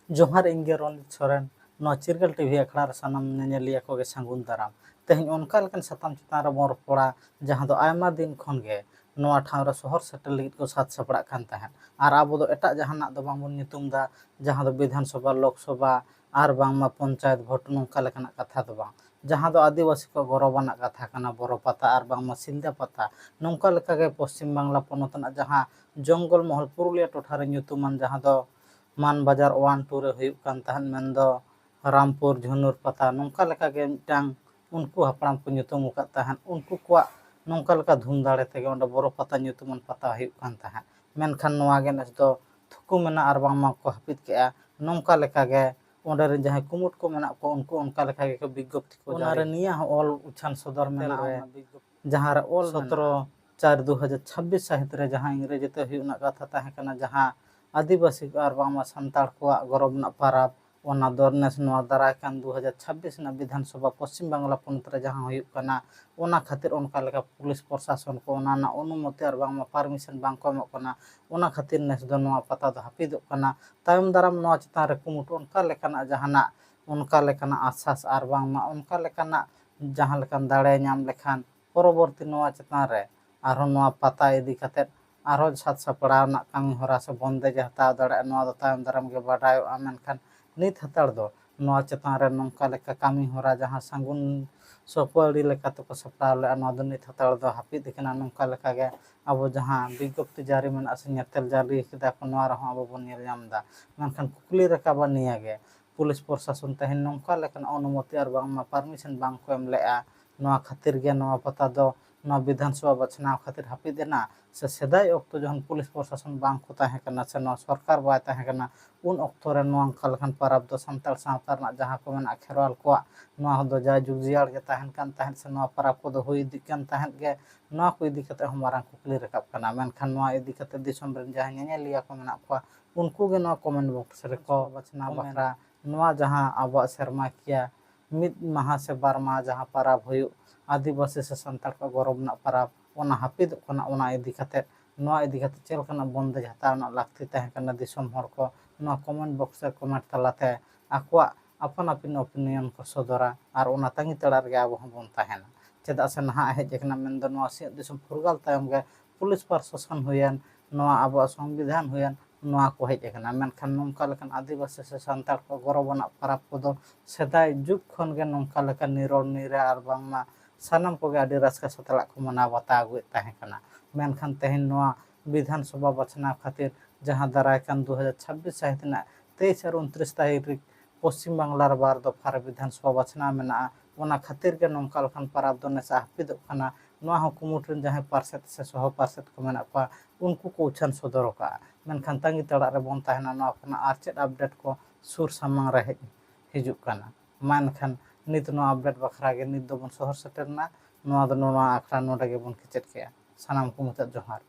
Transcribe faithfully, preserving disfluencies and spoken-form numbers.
ᱡᱚᱦᱟᱨ, ᱤᱧ ᱜᱮ ᱨᱚᱱᱤᱛ ᱥᱚᱨᱮᱱ᱾ ᱱᱚᱣᱟ ᱪᱤᱨᱜᱟᱹᱞ ᱴᱤᱵᱷᱤ ᱟᱠᱷᱲᱟ ᱨᱮ ᱥᱟᱱᱟᱢ ᱧᱮᱧᱮᱞᱤᱭᱟᱹ ᱠᱚᱜᱮ ᱥᱟᱹᱜᱩᱱ ᱫᱟᱨᱟᱢ᱾ ᱛᱮᱦᱮᱧ ᱚᱱᱠᱟ ᱞᱮᱠᱟᱱ ᱥᱟᱛᱟᱢ ᱪᱮᱛᱟᱱ ᱨᱮᱵᱚᱱ ᱨᱚᱯᱚᱲᱟ, ᱡᱟᱦᱟᱸ ᱫᱚ ᱟᱭᱢᱟ ᱫᱤᱱ ᱠᱷᱚᱱ ᱜᱮ ᱱᱚᱣᱟ ᱴᱷᱟᱶ ᱨᱮ ᱥᱚᱦᱚᱨ ᱥᱮᱴᱮᱨ ᱞᱟᱹᱜᱤᱫ ᱠᱚ ᱥᱟᱛ ᱥᱟᱯᱲᱟᱜ ᱠᱟᱱ ᱛᱟᱦᱮᱸᱫ᱾ ᱟᱨ ᱟᱵᱚ ᱫᱚ ᱮᱴᱟᱜ ᱡᱟᱦᱟᱱᱟᱜ ᱫᱚ ᱵᱟᱝᱵᱚᱱ ᱧᱩᱛᱩᱢ ᱮᱫᱟ, ᱡᱟᱦᱟᱸ ᱫᱚ ᱵᱤᱫᱷᱟᱱ ᱥᱚᱵᱷᱟ, ᱞᱳᱠ ᱥᱚᱵᱷᱟ ᱟᱨ ᱵᱟᱝᱢᱟ ᱯᱚᱧᱪᱟᱭᱮᱛ ᱵᱷᱳᱴ, ᱱᱚᱝᱠᱟ ᱞᱮᱠᱟᱱᱟᱜ ᱠᱟᱛᱷᱟ ᱫᱚ ᱵᱟᱝ᱾ ᱡᱟᱦᱟᱸ ᱫᱚ ᱟᱹᱫᱤᱵᱟᱹᱥᱤ ᱠᱚ ᱜᱚᱨᱚᱵᱟᱱᱟᱜ ᱠᱟᱛᱷᱟ ᱠᱟᱱᱟ, ᱵᱚᱨᱚ ᱯᱟᱛᱟ ᱟᱨ ᱵᱟᱝᱢᱟ ᱥᱤᱞᱫᱟᱹ ᱯᱟᱛᱟ᱾ ᱱᱚᱝᱠᱟ ᱞᱮᱠᱟᱜᱮ ᱯᱚᱥᱪᱤᱢ ᱵᱟᱝᱞᱟ ᱯᱚᱱᱚᱛ ᱨᱮᱱᱟᱜ ᱡᱟᱦᱟᱸ ᱡᱚᱝᱜᱚᱞ ᱢᱚᱦᱚᱞ ᱯᱩᱨᱩᱞᱤᱭᱟᱹ ᱴᱚᱴᱷᱟ ᱨᱮ ᱧᱩᱛᱩᱢᱟᱱ, ᱡᱟᱦᱟᱸ ᱫᱚ ᱢᱟᱱ ᱵᱟᱡᱟᱨ ᱳᱣᱟᱱ ᱴᱩ ᱨᱮ ᱦᱩᱭᱩᱜ ᱠᱟᱱ ᱛᱟᱦᱮᱸᱫ, ᱢᱮᱱᱫᱚ ᱨᱟᱢᱯᱩᱨ ᱡᱷᱩᱱᱩᱨ ᱯᱟᱛᱟ, ᱱᱚᱝᱠᱟ ᱞᱮᱠᱟᱜᱮ ᱢᱤᱫᱴᱟᱝ ᱩᱱᱠᱩ ᱦᱟᱯᱲᱟᱢ ᱠᱚ ᱧᱩᱛᱩᱢ ᱟᱠᱟᱫ ᱛᱟᱦᱮᱸᱫ᱾ ᱩᱱᱠᱩ ᱠᱚᱣᱟᱜ ᱱᱚᱝᱠᱟ ᱞᱮᱠᱟ ᱫᱷᱩᱢ ᱫᱟᱲᱮ ᱛᱮᱜᱮ ᱚᱸᱰᱮ ᱵᱚᱨᱚ ᱯᱟᱛᱟ ᱧᱩᱛᱩᱢᱟᱱ ᱯᱟᱛᱟ ᱦᱩᱭᱩᱜ ᱠᱟᱱ ᱛᱟᱦᱮᱸᱫ᱾ ᱢᱮᱱᱠᱷᱟᱱ ᱱᱚᱣᱟ ᱜᱮ ᱱᱮᱥ ᱫᱚ ᱛᱷᱩᱠᱩᱢ ᱮᱱᱟ ᱟᱨ ᱵᱟᱝᱢᱟ ᱠᱚ ᱦᱟᱹᱯᱤᱫ ᱠᱮᱜᱼᱟ᱾ ᱱᱚᱝᱠᱟ ᱞᱮᱠᱟᱜᱮ ᱚᱸᱰᱮ ᱨᱮᱱ ᱡᱟᱦᱟᱸᱭ ᱠᱩᱢᱩᱴ ᱠᱚ ᱢᱮᱱᱟᱜ ᱠᱚᱣᱟ, ᱩᱱᱠᱩ ᱚᱱᱠᱟ ᱞᱮᱠᱟ ᱜᱮᱠᱚ ᱵᱤᱜᱽᱜᱚᱯᱛᱤ ᱠᱚ ᱚᱱᱟ ᱡᱟᱹᱨᱤ ᱨᱮ ᱱᱤᱭᱟᱹ ᱦᱚᱸ ᱚᱞ ᱩᱪᱷᱟᱹᱱ ᱥᱚᱫᱚᱨ ᱢᱮᱱᱟᱜᱼᱟ, ᱨᱮ ᱚᱱᱟ ᱵᱤᱜᱽᱜᱚᱯᱛᱤ ᱡᱟᱦᱟᱸ ᱨᱮ ᱚᱞ ᱥᱚᱛᱨᱚ ᱢᱮᱱᱟᱜᱼᱟ᱾ ᱪᱟᱨ ᱫᱩ ᱦᱟᱡᱟᱨ ᱪᱷᱟᱵᱵᱤᱥ ᱥᱟᱹᱦᱤᱛ ᱨᱮ ᱡᱟᱦᱟᱸ ᱤᱝᱨᱮᱡᱤ ᱛᱮ ᱦᱩᱭᱩᱜ ᱨᱮᱱᱟᱜ ᱠᱟᱛᱷᱟ ᱛᱟᱦᱮᱸ ᱠᱟᱱᱟ, ᱡᱟᱦᱟᱸ ᱟᱹᱫᱤᱵᱟᱹᱥᱤ ᱠᱚ ᱟᱨ ᱵᱟᱝᱢᱟ ᱥᱟᱱᱛᱟᱲ ᱠᱚᱣᱟᱜ ᱜᱚᱨᱚᱵᱽ ᱨᱮᱱᱟᱜ ᱯᱟᱨᱟᱵᱽ, ᱚᱱᱟ ᱫᱚ ᱱᱮᱥ ᱱᱚᱣᱟ ᱫᱟᱨᱟᱭ ᱠᱟᱱ ᱫᱩ ᱦᱟᱡᱟᱨ ᱪᱷᱟᱵᱵᱤᱥ ᱨᱮᱱᱟᱜ ᱵᱤᱫᱷᱟᱱ ᱥᱚᱵᱷᱟ ᱯᱚᱥᱪᱤᱢ ᱵᱟᱝᱞᱟ ᱯᱚᱱᱚᱛ ᱨᱮ ᱡᱟᱦᱟᱸ ᱦᱩᱭᱩᱜ ᱠᱟᱱᱟ, ᱚᱱᱟ ᱠᱷᱟᱹᱛᱤᱨ ᱚᱱᱠᱟ ᱞᱮᱠᱟ ᱯᱩᱞᱤᱥ ᱯᱨᱚᱥᱟᱥᱚᱱ ᱠᱚ ᱚᱱᱟ ᱨᱮᱱᱟᱜ ᱚᱱᱩᱢᱚᱛᱤ ᱟᱨ ᱵᱟᱝᱢᱟ ᱯᱟᱨᱢᱤᱥᱚᱱ ᱵᱟᱝ ᱠᱚ ᱮᱢᱚᱜ ᱠᱟᱱᱟ᱾ ᱚᱱᱟ ᱠᱷᱟᱹᱛᱤᱨ ᱱᱮᱥ ᱫᱚ ᱱᱚᱣᱟ ᱯᱟᱛᱟ ᱫᱚ ᱦᱟᱹᱯᱤᱫᱚᱜ ᱠᱟᱱᱟ᱾ ᱛᱟᱭᱚᱢ ᱫᱟᱨᱟᱢ ᱱᱚᱣᱟ ᱪᱮᱛᱟᱱ ᱨᱮ ᱠᱩᱢᱩᱴ ᱚᱱᱠᱟ ᱞᱮᱠᱟᱱᱟᱜ ᱡᱟᱦᱟᱱᱟᱜ, ᱚᱱᱠᱟ ᱞᱮᱠᱟᱱᱟᱜ ᱟᱥᱥᱟᱥ ᱟᱨ ᱵᱟᱝᱢᱟ ᱚᱱᱠᱟ ᱞᱮᱠᱟᱱᱟᱜ ᱡᱟᱦᱟᱸ ᱞᱮᱠᱟᱱ ᱫᱟᱲᱮ ᱧᱟᱢ ᱞᱮᱠᱷᱟᱱ ᱯᱚᱨᱚᱵᱚᱨᱛᱤ ᱱᱚᱣᱟ ᱪᱮᱛᱟᱱ ᱨᱮ ᱟᱨᱦᱚᱸ ᱱᱚᱣᱟ ᱯᱟᱛᱟ ᱤᱫᱤ ᱠᱟᱛᱮᱫ ᱟᱨᱦᱚᱸ ᱥᱟᱛ ᱥᱟᱯᱲᱟᱣ ᱨᱮᱱᱟᱜ ᱠᱟᱹᱢᱤ ᱦᱚᱨᱟ ᱥᱮ ᱵᱚᱱᱫᱮᱡ ᱮ ᱦᱟᱛᱟᱣ ᱫᱟᱲᱮᱭᱟᱜᱼᱟ, ᱱᱚᱣᱟ ᱫᱚ ᱛᱟᱭᱚᱢ ᱫᱟᱨᱟᱢ ᱜᱮ ᱵᱟᱰᱟᱭᱚᱜᱼᱟ᱾ ᱢᱮᱱᱠᱷᱟᱱ ᱱᱤᱛ ᱦᱟᱛᱟᱲ ᱫᱚ ᱱᱚᱣᱟ ᱪᱮᱛᱟᱱ ᱨᱮ ᱱᱚᱝᱠᱟ ᱞᱮᱠᱟ ᱠᱟᱹᱢᱤ ᱦᱚᱨᱟ ᱡᱟᱦᱟᱸ ᱥᱟᱹᱜᱩᱱ ᱥᱩᱯᱟᱹᱲᱤ ᱞᱮᱠᱟ ᱛᱮᱠᱚ ᱥᱟᱯᱲᱟᱣ ᱞᱮᱫᱼᱟ, ᱱᱚᱣᱟ ᱫᱚ ᱱᱤᱛ ᱦᱟᱛᱟᱲ ᱫᱚ ᱦᱟᱹᱯᱤᱫ ᱟᱠᱟᱱᱟ᱾ ᱱᱚᱝᱠᱟ ᱞᱮᱠᱟ ᱜᱮ ᱟᱵᱚ ᱡᱟᱦᱟᱸ ᱵᱤᱜᱽᱜᱚᱯᱛᱤ ᱡᱟᱹᱨᱤ ᱢᱮᱱᱟᱜᱼᱟ ᱥᱮ ᱧᱮᱛᱮᱞ ᱡᱟᱹᱨᱤ ᱠᱮᱫᱟ ᱠᱚ, ᱱᱚᱣᱟ ᱨᱮᱦᱚᱸ ᱟᱵᱚ ᱵᱚᱱ ᱧᱮᱞ ᱧᱟᱢ ᱮᱫᱟ᱾ ᱢᱮᱱᱠᱷᱟᱱ ᱠᱩᱠᱞᱤ ᱨᱟᱠᱟᱵᱟ ᱱᱤᱭᱟᱹ ᱜᱮ, ᱯᱩᱞᱤᱥ ᱯᱨᱚᱥᱟᱥᱚᱱ ᱛᱮᱦᱮᱧ ᱱᱚᱝᱠᱟ ᱞᱮᱠᱟᱱ ᱚᱱᱩᱢᱚᱛᱤ ᱟᱨ ᱵᱟᱝᱢᱟ ᱯᱟᱨᱢᱤᱥᱚᱱ ᱵᱟᱝ ᱠᱚ ᱮᱢ ᱞᱮᱫᱼᱟ, ᱱᱚᱣᱟ ᱠᱷᱟᱹᱛᱤᱨ ᱜᱮ ᱱᱚᱣᱟ ᱯᱟᱛᱟ ᱫᱚ ᱱᱚᱣᱟ ᱵᱤᱫᱷᱟᱱ ᱥᱚᱵᱷᱟ ᱵᱟᱪᱷᱱᱟᱣ ᱠᱷᱟᱹᱛᱤᱨ ᱦᱟᱹᱯᱤᱫ ᱮᱱᱟ, ᱥᱮ ᱥᱮᱫᱟᱭ ᱚᱠᱛᱚ ᱡᱚᱠᱷᱚᱱ ᱯᱩᱞᱤᱥ ᱯᱨᱚᱥᱟᱥᱚᱱ ᱵᱟᱝ ᱠᱚ ᱛᱟᱦᱮᱸ ᱠᱟᱱᱟ ᱥᱮ ᱱᱚᱣᱟ ᱥᱚᱨᱠᱟᱨ ᱵᱟᱭ ᱛᱟᱦᱮᱸ ᱠᱟᱱᱟ, ᱩᱱ ᱚᱠᱛᱚ ᱨᱮ ᱱᱚᱣᱟ ᱚᱱᱠᱟ ᱞᱮᱠᱟᱱ ᱯᱚᱨᱚᱵᱽ ᱫᱚ ᱥᱟᱱᱛᱟᱲ ᱥᱟᱶᱛᱟ ᱨᱮᱱᱟᱜ ᱡᱟᱦᱟᱸ ᱠᱚ ᱢᱮᱱᱟᱜᱼᱟ, ᱠᱷᱮᱨᱣᱟᱞ ᱠᱚᱣᱟᱜ, ᱱᱚᱣᱟ ᱫᱚ ᱡᱟᱭᱡᱩᱜᱽ ᱡᱤᱭᱟᱹᱲ ᱜᱮ ᱛᱟᱦᱮᱱ ᱠᱟᱱ ᱛᱟᱦᱮᱸᱫ ᱥᱮ ᱱᱚᱣᱟ ᱯᱚᱨᱚᱵᱽ ᱠᱚᱫᱚ ᱦᱩᱭ ᱤᱫᱤᱜ ᱠᱟᱱ ᱛᱟᱦᱮᱸᱫ ᱜᱮ, ᱱᱚᱣᱟ ᱠᱚ ᱤᱫᱤ ᱠᱟᱛᱮ ᱦᱚᱸ ᱢᱟᱨᱟᱝ ᱠᱩᱠᱞᱤ ᱨᱟᱠᱟᱵ ᱠᱟᱱᱟ᱾ ᱢᱮᱱᱠᱷᱟᱱ ᱱᱚᱣᱟ ᱤᱫᱤ ᱠᱟᱛᱮ ᱫᱤᱥᱚᱢ ᱨᱮᱱ ᱡᱟᱦᱟᱸᱭ ᱧᱮᱧᱮᱞᱤᱭᱟᱹ ᱠᱚ ᱢᱮᱱᱟᱜ ᱠᱚᱣᱟ, ᱩᱱᱠᱩ ᱜᱮ ᱱᱚᱣᱟ ᱠᱚᱢᱮᱱᱴ ᱵᱚᱠᱥ ᱨᱮᱠᱚ ᱵᱟᱪᱷᱱᱟᱣ ᱵᱟᱠᱷᱨᱟ ᱱᱚᱣᱟ ᱡᱟᱦᱟᱸ ᱟᱵᱚᱣᱟᱜ ᱥᱮᱨᱢᱟᱠᱤᱭᱟᱹ ᱢᱤᱫ ᱢᱟᱦᱟ ᱥᱮ ᱵᱟᱨ ᱢᱟᱦᱟ ᱡᱟᱦᱟᱸ ᱯᱟᱨᱟᱵᱽ ᱦᱩᱭᱩᱜ, ᱟᱹᱫᱤᱵᱟᱹᱥᱤ ᱥᱮ ᱥᱟᱱᱛᱟᱲ ᱠᱚᱣᱟᱜ ᱜᱚᱨᱚᱵᱽ ᱨᱮᱱᱟᱜ ᱯᱟᱨᱟᱵᱽ, ᱚᱱᱟ ᱦᱟᱹᱯᱤᱫᱚᱜ ᱠᱟᱱᱟ᱾ ᱚᱱᱟ ᱤᱫᱤ ᱠᱟᱛᱮ, ᱱᱚᱣᱟ ᱤᱫᱤ ᱠᱟᱛᱮ ᱪᱮᱫ ᱞᱮᱠᱟᱱᱟᱜ ᱵᱚᱱᱫᱮᱡᱽ ᱦᱟᱛᱟᱣ ᱨᱮᱱᱟᱜ ᱞᱟᱹᱠᱛᱤ ᱛᱟᱦᱮᱸ ᱠᱟᱱᱟ, ᱫᱤᱥᱚᱢ ᱦᱚᱲ ᱠᱚ ᱱᱚᱣᱟ comment box ᱨᱮ comment ᱛᱟᱞᱟᱛᱮ ᱟᱠᱚᱣᱟᱜ ᱟᱯᱟᱱ ᱟᱹᱯᱤᱱ opinion ᱠᱚ ᱥᱚᱫᱚᱨᱟ ᱟᱨ ᱚᱱᱟ ᱛᱟᱺᱜᱤ ᱛᱟᱲᱟᱜ ᱨᱮᱜᱮ ᱟᱵᱚ ᱦᱚᱸᱵᱚᱱ ᱛᱟᱦᱮᱱᱟ᱾ ᱪᱮᱫᱟᱜ ᱥᱮ ᱱᱟᱦᱟᱜ ᱦᱮᱡ ᱟᱠᱟᱱᱟ ᱢᱮᱱᱫᱚ ᱱᱚᱣᱟ ᱥᱤᱧᱚᱛ ᱫᱤᱥᱚᱢ ᱯᱷᱩᱨᱜᱟᱹᱞ ᱛᱟᱭᱚᱢ ᱜᱮ ᱯᱩᱞᱤᱥ ᱯᱨᱚᱥᱟᱥᱚᱱ ᱦᱩᱭᱮᱱ, ᱱᱚᱣᱟ ᱟᱵᱚᱣᱟᱜ ᱥᱚᱝᱵᱤᱫᱷᱟᱱ ᱦᱩᱭᱮᱱ, ᱱᱚᱣᱟ ᱠᱚ ᱦᱮᱡ ᱟᱠᱟᱱᱟ᱾ ᱢᱮᱱᱠᱷᱟᱱ ᱱᱚᱝᱠᱟ ᱞᱮᱠᱟᱱ ᱟᱹᱫᱤᱵᱟᱹᱥᱤ ᱥᱮ ᱥᱟᱱᱛᱟᱲ ᱠᱚᱣᱟᱜ ᱜᱚᱨᱚᱵᱽ ᱟᱱᱟᱜ ᱯᱚᱨᱚᱵᱽ ᱠᱚᱫᱚ ᱥᱮᱫᱟᱭ ᱡᱩᱜᱽ ᱠᱷᱚᱱ ᱜᱮ ᱱᱚᱝᱠᱟ ᱞᱮᱠᱟ ᱱᱤᱨᱚᱲ ᱱᱤᱨᱟ ᱟᱨ ᱵᱟᱝᱢᱟ ᱥᱟᱱᱟᱢ ᱠᱚᱜᱮ ᱟᱹᱰᱤ ᱨᱟᱹᱥᱠᱟᱹ ᱥᱟᱛᱞᱟᱜ ᱠᱚ ᱢᱟᱱᱟᱣ ᱵᱟᱛᱟᱣ ᱟᱹᱜᱩᱭᱮᱫ ᱛᱟᱦᱮᱸ ᱠᱟᱱᱟ᱾ ᱢᱮᱱᱠᱷᱟᱱ ᱛᱮᱦᱮᱧ ᱱᱚᱣᱟ ᱵᱤᱫᱷᱟᱱ ᱥᱚᱵᱷᱟ ᱵᱟᱪᱷᱱᱟᱣ ᱠᱷᱟᱹᱛᱤᱨ ᱡᱟᱦᱟᱸ ᱫᱟᱨᱟᱭ ᱠᱟᱱ ᱫᱩ ᱦᱟᱡᱟᱨ ᱪᱷᱟᱵᱵᱤᱥ ᱥᱟᱹᱦᱤᱛ ᱨᱮᱱᱟᱜ ᱛᱮᱭᱤᱥ ᱟᱨ ᱩᱱᱛᱨᱤᱥ ᱛᱟᱹᱨᱤᱠᱷ ᱯᱚᱥᱪᱤᱢ ᱵᱟᱝᱞᱟ ᱨᱮ ᱵᱟᱨ ᱫᱚᱯᱷᱟ ᱨᱮ ᱵᱤᱫᱷᱟᱱ ᱥᱚᱵᱷᱟ ᱵᱟᱪᱷᱱᱟᱣ ᱢᱮᱱᱟᱜᱼᱟ᱾ ᱚᱱᱟ ᱠᱷᱟᱹᱛᱤᱨ ᱜᱮ ᱱᱚᱝᱠᱟ ᱞᱮᱠᱟᱱ ᱯᱟᱨᱟᱵᱽ ᱫᱚ ᱱᱮᱥᱟ ᱦᱟᱹᱯᱤᱫᱚᱜ ᱠᱟᱱᱟ᱾ ᱱᱚᱣᱟ ᱦᱚᱸ ᱠᱩᱢᱩᱴ ᱨᱮᱱ ᱡᱟᱦᱟᱸᱭ ᱯᱟᱨᱥᱮᱛ ᱥᱮ ᱥᱚᱦᱚ ᱯᱟᱨᱥᱮᱛ ᱠᱚ ᱢᱮᱱᱟᱜ ᱠᱚᱣᱟ, ᱩᱱᱠᱩ ᱠᱚ ᱩᱪᱷᱟᱹᱱ ᱥᱚᱫᱚᱨ ᱟᱠᱟᱫᱼᱟ᱾ ᱢᱮᱱᱠᱷᱟᱱ ᱛᱟᱺᱜᱤ ᱛᱟᱲᱟᱜ ᱨᱮᱵᱚᱱ ᱛᱟᱦᱮᱱᱟ ᱱᱚᱣᱟ ᱠᱷᱚᱱᱟᱜ ᱟᱨ ᱪᱮᱫ update ᱠᱚ ᱥᱩᱨ ᱥᱟᱢᱟᱝ ᱨᱮ ᱦᱮᱡ ᱦᱤᱡᱩᱜ ᱠᱟᱱᱟ᱾ ᱢᱟ ᱮᱱᱠᱷᱟᱱ ᱱᱤᱛ ᱱᱚᱣᱟ update ᱵᱟᱠᱷᱨᱟ ᱜᱮ ᱱᱤᱛ ᱫᱚᱵᱚᱱ ᱥᱚᱦᱚᱨ ᱥᱮᱴᱮᱨ ᱮᱱᱟ᱾ ᱱᱚᱣᱟ ᱫᱚ ᱱᱚᱣᱟ ᱟᱠᱷᱲᱟ ᱱᱚᱰᱮ ᱜᱮᱵᱚᱱ ᱠᱮᱪᱮᱫ ᱠᱮᱜᱼᱟ᱾ ᱥᱟᱱᱟᱢ ᱠᱚ ᱢᱩᱪᱟᱹᱫ ᱡᱚᱦᱟᱨ᱾